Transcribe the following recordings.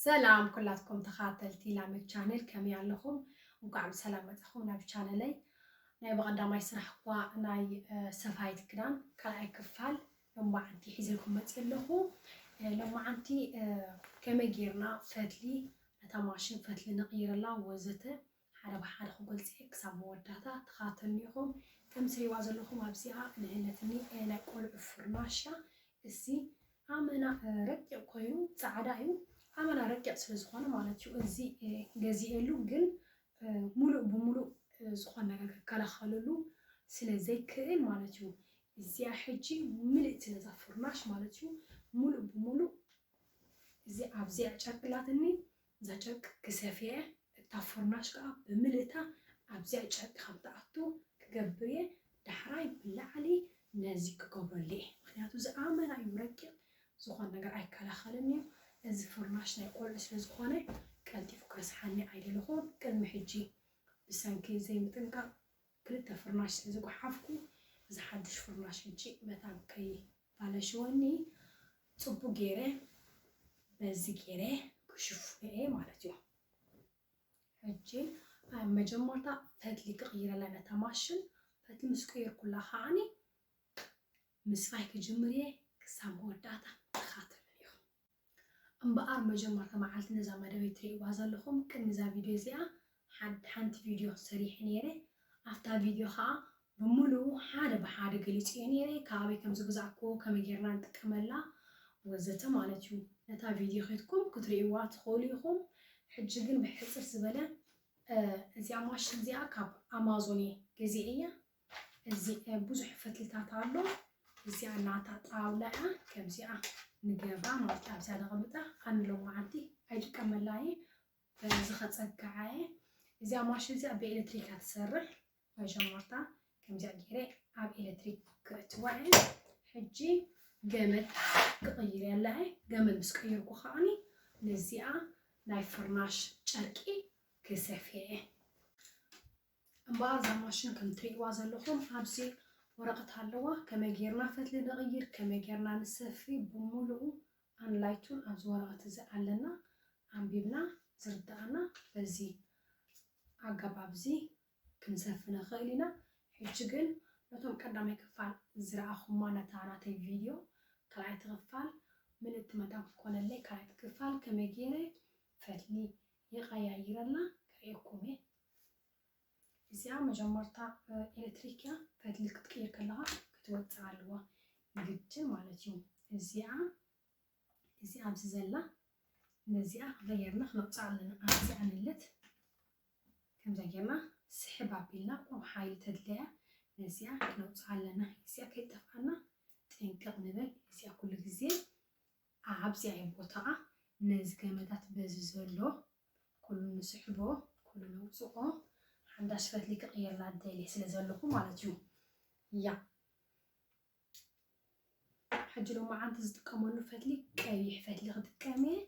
ሰላም ኩላትኩም ተኻተልቲ ላመድ ቻነል፣ ከመይ ኣለኹም? እንኳዕ ብሰላም መጻኹም ናብ ቻነለይ። ናይ ብቐዳማይ ስራሕ እኳ ናይ፣ እ፣ ሰፋይት ክዳን ካልኣይ ክፋል ሎማዓንቲ ሒዘልኩም መጽእ ኣለኹ። እ፣ ሎማዓንቲ፣ እ፣ ከመይ ጌርና ፈትሊ፣ ነታ ማሽን ፈትሊ ነቕይረላ ወዘተ ሓደ ብሓደ ክገልጽ እየ። ክሳብ መወዳእታ ተኻተልኒ ኢኹም። ከም ትሪእዋ ዘለኹም ኣብዚኣ ንህለትኒ፣ እ፣ ናይ ቆልዑ ፍርናሽ እያ። እዚ ኣመና፣ እ፣ ረቂቕ ኮይኑ ጻዕዳ እዩ። ኣመና ረቂቕ ስለ ዝኾነ ማለት እዩ። እዚ፣ እ፣ ገዚኤሉ ግን፣ እ፣ ሙሉእ ብሙሉእ፣ እ፣ ዝኾነ ነገር ክከላኸለሉ ስለ ዘይክእል ማለት እዩ። እዚኣ ሕጂ ምልእቲ ነዛ ፍርናሽ ማለት እዩ። ሙሉእ ብሙሉእ እዚ ኣብዚኣ ጨርቂ ኣላትኒ፣ እዛ ጨርቂ ክሰፍየ፣ እታ ፍርናሽ ከኣ ብምልእታ ኣብዚኣ ጨርቂ ከም ትኣቱ ክገብር እየ። ዳሕራይ ብላዕሊ ነዚ ክገብረሉ እየ። ምኽንያቱ እዚ ኣመና እዩ ረቂቕ፣ ዝኾነ ነገር ኣይከላኸልን እዩ። እዚ ፍርናሽ ናይ ቆልዑ ስለ ዝኾነ ቀልጢፉ ክረስሓኒ ኣይደለኹን። ቅድሚ ሕጂ ብሰንኪ ዘይምጥንቃቕ ክልተ ፍርናሽ ስለ ዝጓሓፍኩ፣ እዚ ሓዱሽ ፍርናሽ ሕጂ መታን ከይባለሽወኒ ጽቡቅ ገይረ በዚ ገይረ ክሽፍኖ እየ ማለት እዩ። ሕጂ ኣብ መጀመርታ ፈትሊ ክቕይረላ ነታ ማሽን፣ ፈትሊ ምስ ቀየርኩላ ከዓኒ ምስፋይ ክጅምር እየ። ክሳብ መወዳእታ ተኻተሉኒ ኢኹም። እምበኣር መጀመርታ መዓልቲ ነዛ መደበይ ትርእይዋ ዘለኹም፣ ቅድሚ እዛ ቪድዮ እዚኣ ሓድ-፣ ሓንቲ ቪድዮ ሰሪሐ ነይረ። ኣብታ ቪድዮ ኸኣ ብምሉኡ ሓደ ብሓደ ገሊጸዮ ነይረ፣ ካበይ ከም ዝገዛእክዎ፣ ከመይ ጌርና ንጥቀመላ ወዘተ ማለት እዩ። ነታ ቪድዮ ኸይድኩም ክትርእይዋ ትኽእሉ ኢኹም። ሕጂ ግን ብሕጽር ዝበለ፣ እ፣ እዚኣ ማሽን እዚኣ ካብ ኣማዞን እየ ገዚኤያ። እዚ፣ እ፣ ብዙሕ ፈትልታት ኣሎ። እዚኣ ናታ ጣውላ እያ። ከምዚኣ ንገብራ ማለት ኣብዚኣ ነቐምጣ። ኣነ ሎማዓንቲ ኣይጥቀመላ እየ። በዚ ከጸግዓ እየ። እዚኣ ማሽን እዚኣ ብኤሌክትሪክ እያ ትሰርሕ። መጀመርታ ከምዚኣ ገይረ ኣብ ኤሌክትሪክ ክእትዋ እየ። ሕጂ ገመድ ክቕይር እየ። ገመድ ምስ ቀየርኩ ከዓኒ ነዚኣ ናይ ፍርናሽ ጨርቂ ክሰፍያ እየ። እምበኣር እዛ ማሽን ከም ትርእይዋ ዘለኹም ኣብዚ ወረቐት ኣለዋ። ከመይ ጌርና ፈትሊ ንቕይር፣ ከመይ ጌርና ንሰፊ፣ ብምሉኡ ኣንላይቱን ኣብዚ ወረቐት እዚ ኣለና። ኣንቢብና ዝርድኣና በዚ ኣገባብ እዚ ክንሰፊ ንኽእል ኢና። ሕጂ ግን ነቶም ቀዳማይ ክፋል ዝረኣኹማ ነታ ናተይ ቪድዮ ካልኣይቲ ክፋል ምልእቲ መታን ክኾነለይ ካልኣይቲ ክፋል ከመይ ገይረ ፈትሊ ይቐያይረላ ከርእየኩም እየ። እዚኣ መጀመርታ፣ እ፣ ኤሌክትሪክ እያ። ፈትሊ ክትቅይር ከለኻ ክትወጽእ ኣለዋ። ግድን ማለት እዩ። እዚኣ፣ እዚኣ ኣብዚ ዘላ ነዚኣ ክቕየርና ክነውጽኣ ኣለና። ኣብዚኣ ንለት ከምዛ ጌርና ስሕብ ኣቢልና ቁሩብ ሓይሊ ተድለያ ነዚኣ ክነውጽኣ ኣለና። እዚኣ ከይጠፍኣና ጥንቅቕ ንበል። እዚኣ ኩሉ ግዜ ኣብዚኣ እዩ ቦታኣ። ነዚ ገመዳት በዚ ዘሎ ኩሉ ንስሕቦ፣ ኩሉ ነውጽኦ። ሓዳሽ ፈትሊ ክቕየርላ ደልየ ስለ ዘለኹ ማለት እዩ። ያ። ሕጂ ሎማዓንቲ ዝጥቀመሉ ፈትሊ ቀይሕ ፈትሊ ክጥቀም እየ።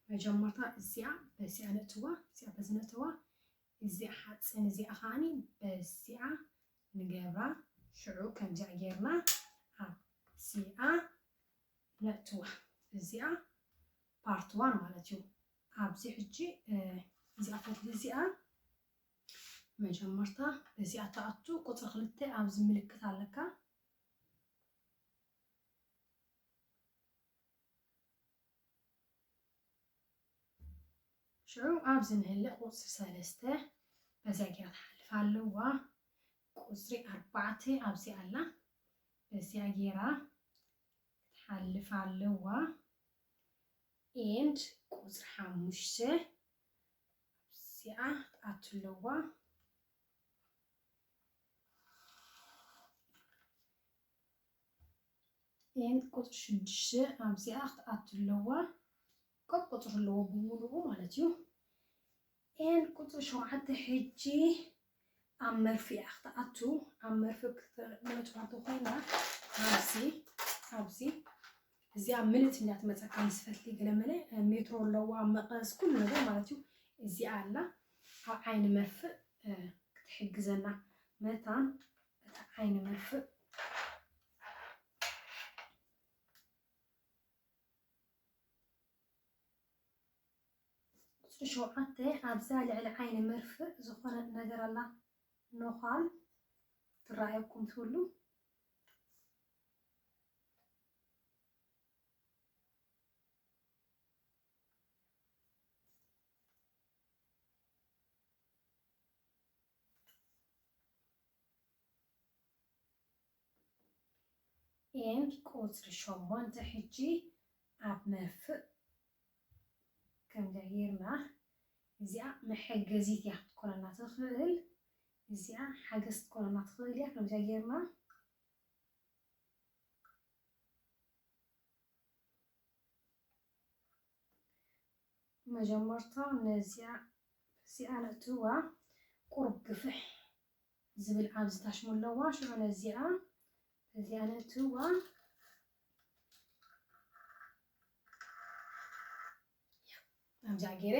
መጀመርታ እዚኣ በዚኣ ነእትዋ፣ እዚኣ በዚ ነእትዋ፣ እዚኣ ሓፂን እዚኣ ከዓኒ በዚኣ ንገብራ። ሽዑ ከምዚኣ ጌርና ኣብዚኣ ነእትዋ። እዚኣ ፓርት ዋን ማለት እዩ። ኣብዚ ሕጂ፣ እ፣ እዚኣ ፈትሊ እዚኣ መጀመርታ በዚኣ ትኣቱ፣ ቁጽሪ ክልተ ኣብዚ ምልክት ኣለካ። ሽዑ ኣብዚ ንህለ ቁጽሪ ሰለስተ በዚኣ ጌራ ትሓልፍ ኣለዋ። ቁጽሪ ኣርባዕተ ኣብዚ ኣላ። በዚኣ ጌራ ክትሓልፍ ኣለዋ። ኤንድ ቁጽሪ ሓሙሽተ ኣብዚኣ ክትኣቱ ኣለዋ። ኤንድ ቁጽሪ ሽዱሽተ ኣብዚኣ ክትኣቱ ኣለዋ። ቆብ ቁጽሪ ኣለዎ ብምሉኡ ማለት እዩ። ኤንድ ቁጽሪ ሸውዓተ ሕጂ ኣብ መርፍእ እያ ክትኣቱ። ኣብ መርፍእ ክተ-፣ መእትዋ እንተኾይና ኣብዚ፣ ኣብዚ፣ እዚኣ ምልእቲ እንድያ ትመጸካ ምስ ፈትሊ ገለመለ፣ ሜትሮ ኣለዋ፣ መቐስ፣ ኩሉ ነገር ማለት እዩ። እዚኣ ኣላ ኣብ ዓይኒ መርፍእ፣ እ፣ ክትሕግዘና መታን እታ ዓይኒ መርፍእ ቁፅሪ ሸውዓተ ኣብዛ ልዕሊ ዓይኒ መርፍእ ዝኾነ ነገር ኣላ፣ ነዃል ትረኣየኩም ትህሉ። ኤን ቁፅሪ ሸሞንተ ሕጂ ኣብ መርፍእ ከምዚኣ ጌርና፣ እዚኣ መሐገዚት እያ ክትኮነና ትኽእል። እዚኣ ሓገዝ ክትኮነና ትኽእል እያ። ከምዚኣ ጌርና መጀመርታ ነዚኣ፣ እዚኣ ነእትዋ፣ ቁሩብ ግፍሕ ዝብል ኣብዚ ታሽሙ ኣለዋ። ሽዑ ነዚኣ፣ እዚኣ ነእትዋ፣ ኣብዚኣ ገይረ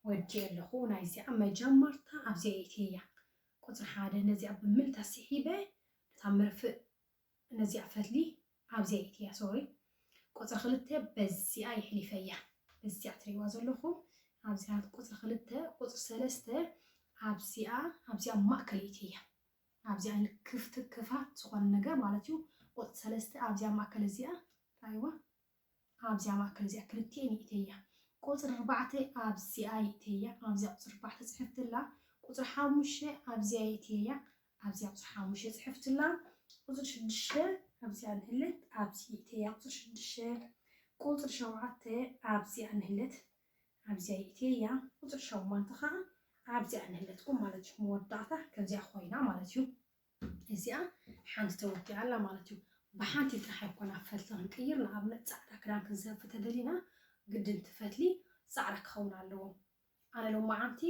ወዲኤ ኣለኹ። ናይዚኣ መጀመርታ ኣብዚኣ የእትየያ። ቁፅሪ ሓደ ነዚኣ ብምልታ ስሒበ፣ እታ መርፍእ ነዚኣ ፈትሊ ኣብዚኣ የእትያ፣ ሶሪ። ቁፅሪ ክልተ በዚኣ የሕሊፈያ። በዚኣ ትሪእዋ ዘለኹም፣ ኣብዚኣ ቁፅሪ ክልተ፣ ቁፅሪ ሰለስተ ኣብዚኣ፣ ኣብዚኣ ማእከል የእትያ። ኣብዚኣ ክፍቲ ክፋት ዝኾነ ነገር ማለት እዩ። ቁፅሪ ሰለስተ ኣብዚኣ ማእከል እዚኣ፣ ራይዋ ኣብዚኣ ማእከል እዚኣ ክልቲኤን የእትያ። ቁፅሪ ኣርባዕተ ኣብዚኣ የእትያ። ኣብዚኣ ቁፅሪ ኣርባዕተ ፅሕፍትላ። ቁፅሪ ሓሙሽተ ኣብዚኣ የእትያ። ኣብዚኣ ቁፅሪ ሓሙሽተ ፅሕፍትላ። ቁፅሪ ሽዱሽተ ኣብዚኣ ንህለት፣ ኣብዚ የእትያ። ቁፅሪ ሽዱሽተ፣ ቁፅሪ ሸውዓተ ኣብዚኣ ንህለት፣ ኣብዚኣ የእትያ። ቁፅሪ ሸሞንተ ከዓ ኣብዚኣ ንህለትኩም ማለት እዩ። መወዳእታ ከምዚኣ ኮይና ማለት እዩ። እዚኣ ሓንቲ ተወዲኣ ኣላ ማለት እዩ። ብሓንቲ ጥራሕ ኣይኮና ፈትሊ ክንቅይር፣ ንኣብነት ፃዕዳ ክዳን ክንሰፊ ተደሊና ግድን እቲ ፈትሊ ፃዕዳ ክኸውን ኣለዎ። ኣነ ሎማዓንቲ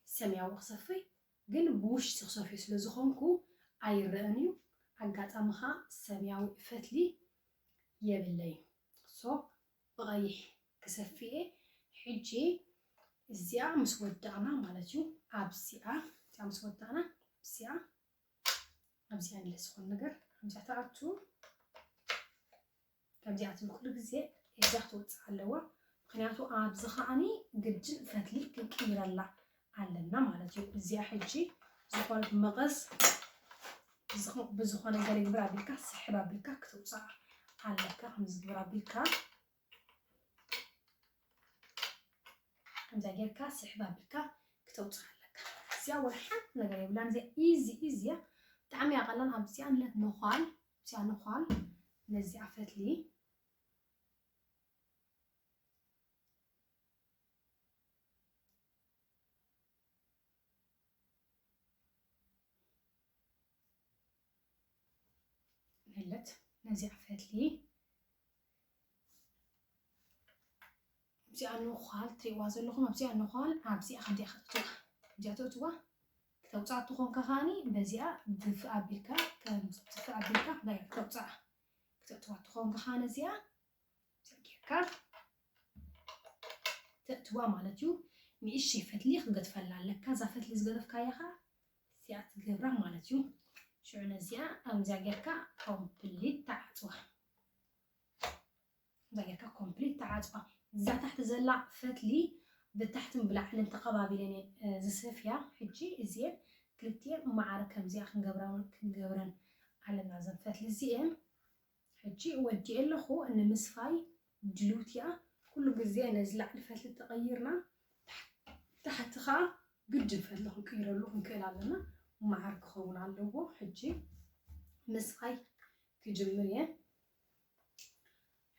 ሰማያዊ ክሰፍይ፣ ግን ብውሽጢ ክሰፍዮ ስለ ዝኾንኩ ኣይረኣን እዩ። ኣጋጣሚ ኸዓ ሰማያዊ ፈትሊ የብለይ። ሶ ብቐይሕ ክሰፍየ። ሕጂ እዚኣ ምስ ወዳእና ማለት እዩ፣ ኣብዚኣ፣ እዚኣ ምስ ወዳእና፣ ኣብዚኣ፣ ኣብዚኣ ንለ ዝኾነ ነገር ከምዚኣ ትኣቱ። ከምዚኣ ትብል ኩሉ ግዜ እዚኣ ክትወፅእ ኣለዋ። ምኽንያቱ ኣብዚ ከዓኒ ግድን ፈትሊ ክንቅይረላ ኣለና ማለት እዩ። እዚኣ ሕጂ ዝኾነት መቐስ ብዝኾ-፣ ብዝኾነ ገለ ግብር ኣቢልካ ስሕብ ኣቢልካ ክተውፅኣ ኣለካ። ከምዚ ግብር ኣቢልካ ከምዛ ጌርካ ስሕብ ኣቢልካ ክተውፅኣ ኣለካ። እዚኣ ወላ ሓንቲ ነገር የብላን። እዚኣ ኢዚ ኢዚ እያ። ብጣዕሚ እያ ቀላል። ኣብዚኣ ንለት ነዃል፣ ኣብዚኣ ነዃል ነዚኣ ፈትሊ ንለት ነዚኣ ፈትሊ ኣብዚኣ ነዃል ትሪእዋ ዘለኹም፣ ኣብዚኣ ነዃል ኣብዚኣ ከምዚኣ ከተእትዋ፣ ከምዚኣ ተእትዋ። ክተውፅኣ ትኾንካ ከዓኒ በዚኣ ድፍእ ኣቢልካ፣ ከም ድፍእ ኣቢልካ ዳይሬክት ተውፅኣ። ክተእትዋ ትኾንካ ከዓኒ እዚኣ ጌርካ ተእትዋ ማለት እዩ። ንእሽተይ ፈትሊ ክገድፈላ ኣለካ። እዛ ፈትሊ ዝገደፍካያ ኸዓ እዚኣ ትገብራ ማለት እዩ። ሽዑ ነዚኣ ኣብዚኣ ጌርካ ኮምፕሊት ተዓፅዋ። እዛ ጌርካ ኮምፕሊት ተዓፅዋ። እዛ ታሕቲ ዘላ ፈትሊ ብታሕትን ብላዕልን ተቐባቢለን እየ፣ እ፣ ዝሰፍያ። ሕጂ እዚኤን ክልቲኤን ማዕረ ከምዚኣ ክንገብረን፣ ክንገብረን ኣለና እዘን ፈትሊ እዚኤን። ሕጂ ወዲኤ ኣለኹ ንምስፋይ ድሉት እያ። ኩሉ ግዜ ነዚ ላዕሊ ፈትሊ ተቐይርና ታሕ-፣ ታሕቲ ኸዓ ግድን ፈትሊ ክንቅይረሉ ክንክእል ኣለና። ማዕረ ክኸውን ኣለዎ። ሕጂ ምስፋይ ክጅምር እየ።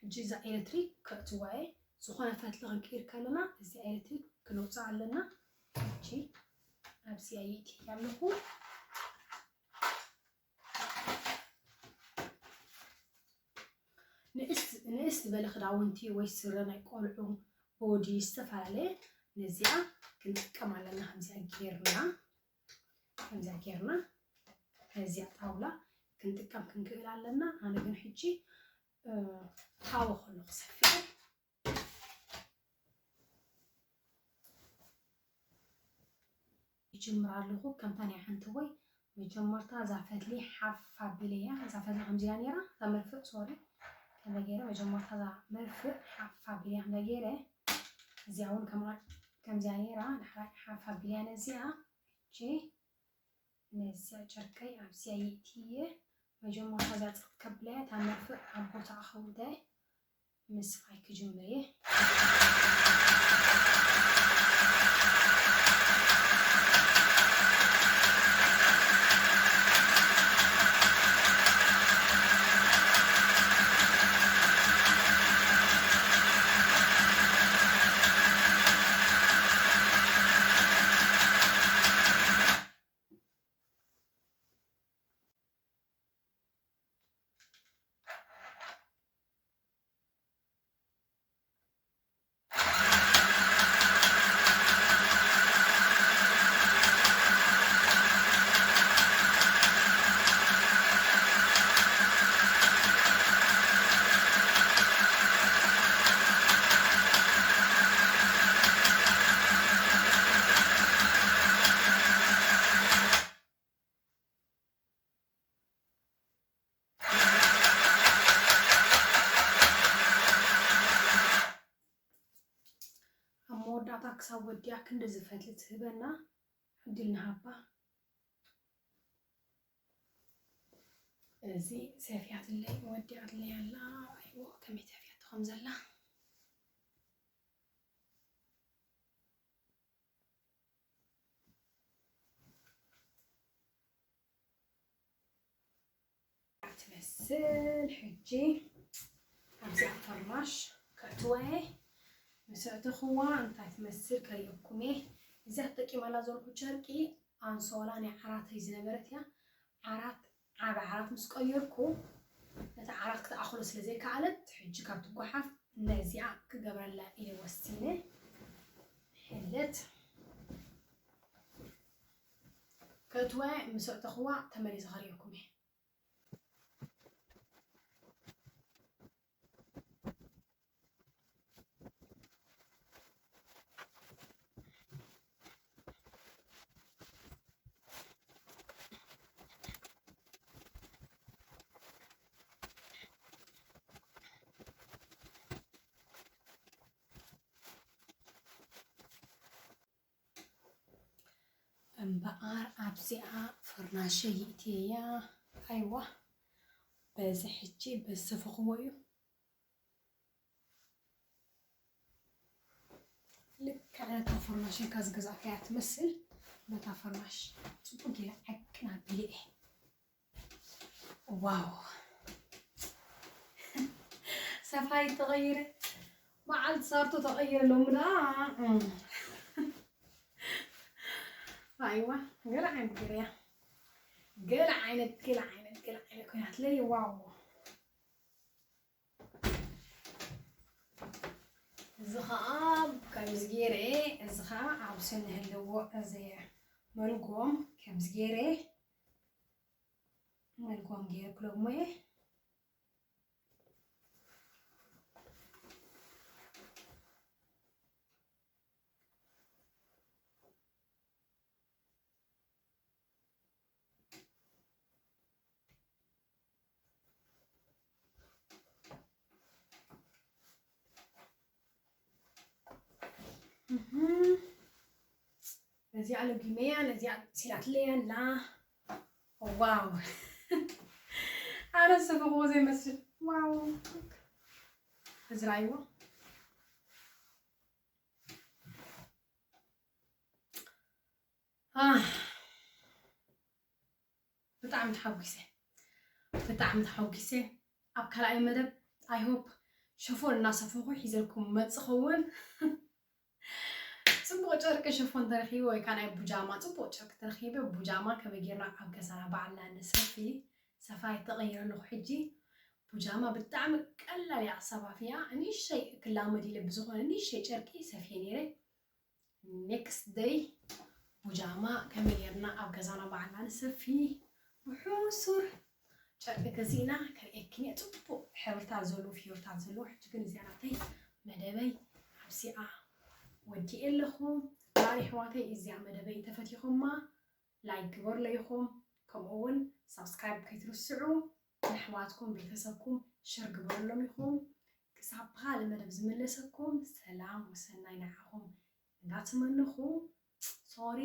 ሕጂ እዛ ኤሌክትሪክ ከእትዋ እየ። ዝኾነ ፈትሊ ክንቅይር ከለና እዚ ኤሌክትሪክ ክነውፅእ ኣለና። ሕጂ ኣብዚ ኣየእትየ ኣለኹ። ንእስ-፣ ንእስ ዝበለ ክዳውንቲ ወይ ስረ ናይ ቆልዑ፣ ቦዲ፣ ዝተፈላለየ ነዚኣ ክንጥቀም ኣለና። ከምዚኣ ጌርና፣ ከምዚኣ ጌርና ነዚኣ ጣውላ ክንጥቀም ክንክእል ኣለና። ኣነ ግን ሕጂ፣ እ፣ ሃወ ከሎ ክሰፍእ ይጅምር ኣለኹ። ከምታ ናይ ሓንቲ ወይ መጀመርታ እዛ ፈትሊ ሓፍ ኣቢለያ። እዛ ፈትሊ ከምዚኣ ነይራ፣ እዛ መርፍእ፣ ሶሪ፣ ከመይ ገይረ መጀመርታ እዛ መርፍእ ሓፍ ኣቢለያ፣ ከመይ ገይረ እዚኣ እውን ከምኣ ከምዚኣ ነይራ። ንሓ-፣ ሓፍ ኣቢልያ ነዚኣ። ሕጂ ነዚኣ ጨርቀይ ኣብዚኣ የእትየ። መጀመርታ እዛ ጽቕጥ ከብለያ፣ እታ መርፍእ ኣብ ቦታኣ ከውደ ምስፋይ ክጅምር እየ። ኣብ መወዳእታ ክሳብ ወዲኣ ክንዲ ዝፈትሊ ትህበና ዕድል ንሃባ። እዚ ሰፍያትለይ ወዲኣትለይ ኣላ። ኣይዎ፣ ከመይ ሰፍያቶ ከም ዘላ። ትመስል። ሕጂ ኣብዚኣ ፈርማሽ ከእትዋ እየ። ምስ ኣእተኽዋ እንታይ ትመስል ከርእየኩም እየ። እዚኣ ተጠቂማላ ዘለኹ ጨርቂ ኣንሶላ ናይ ዓራተይ ዝነበረት እያ። ዓራት፣ ዓቢ ዓራት ምስ ቀየርኩ ነቲ ዓራት ክትኣኽሎ ስለ ዘይከኣለት፣ ሕጂ ካብ ትጓሓፍ ነዚኣ ክገብረላ ኢለ ወሲነ። ሕለት ከእትዋ ምስ ኣእተኽዋ ተመሊሰ ከርእየኩም እየ። እምበኣር ኣብዚኣ ፍርናሸ ይእትየያ። ኣይዋ፣ በዚ ሕጂ በዝሰፈኽዎ እዩ። ልክዕ ነታ ፍርናሽ ኢልካ ዝገዛእካያ ትመስል። ነታ ፍርናሽ ጽቡቅ ገይረ ዓቅን ኣቢለ እየ። ዋው። ሰፋይ ተቐይረ። በዓል ሳርቶ ተቐይረ ሎሚ ደኣ። እም። ኣይዋ፣ ገለ ዓይነት ገይረያ። ገለ ዓይነት፣ ገለ ዓይነት፣ ገለ ዓይነት ኮይናትለይ። ዋው። እዚ ኸኣ ከምዚ ገይረ፣ እዚ ኸኣ ኣብ ስኒ ህልዎ፣ እዚ መልጎም ከምዚ ገይረ፣ መልጎም ገይረ ክለግሞ እየ። እህም። ነዚኣ ለጊመያ፣ ነዚኣ ሲላትለያ ኣላ። ዋው። ኣነ ዝሰፈኽዎ ዘይመስል። ዋው። እዚ ራእይዎ። ኣህ። ብጣዕሚ ተሓጒሰ፣ ብጣዕሚ ተሓጒሰ። ኣብ ካልኣይ መደብ፣ I hope፣ ሸፎን እናሰፈኹ ሒዘልኩም መጽእ ኸውን። ጽቡቕ ጨርቂ ሸፎን ተረኺበ ወይ ከዓ ናይ ቡጃማ ጽቡቕ ጨርቂ ተረኺበ፣ ቡጃማ ከመይ ጌርና ኣብ ገዛና ባዕልና ንሰፊ፣ ሰፋይ ተቐይረ ኣለኹ ሕጂ። ቡጃማ ብጣዕሚ ቀላል እያ ኣሰፋፍያ። ንእሽተይ ክላመድ ኢለ ብዝኾነ ንእሽተይ ጨርቂ ሰፍየ ነይረ። ኔክስት ደይ ቡጃማ ከመይ ጌርና ኣብ ገዛና ባዕልና ንሰፊ። ብሕሱር ጨርቂ ገዚእና ከርእየክን እየ። ጽቡቕ ሕብርታት ዘለዎ፣ ፍዮርታት ዘለዎ። ሕጂ ግን እዚኣ ናተይ መደበይ ኣብዚኣ ወዲኤ ኣለኹ። ማሪ ኣሕዋተይ፣ እዚኣ መደበይ እንተፈቲኹማ ላይክ ግበሩለይ ኢኹም። ከምኡ እውን ሳብስክራይብ ከይትርስዑ። ንኣሕዋትኩም ቤተሰብኩም ሸር ግበሩሎም ኢኹም። ክሳብ ብኻልእ መደብ ዝምለሰኩም ሰላም ወሰናይ ንዓኹም። እንዳተመነኹ፣ ሶሪ፣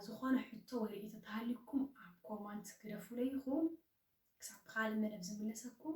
ዝኾነ ሕቶ ወይ ርእይቶ ተሃልዩኩም ኣብ ኮማንት ግደፉለይ ኢኹም። ክሳብ ብኻልእ መደብ ዝምለሰኩም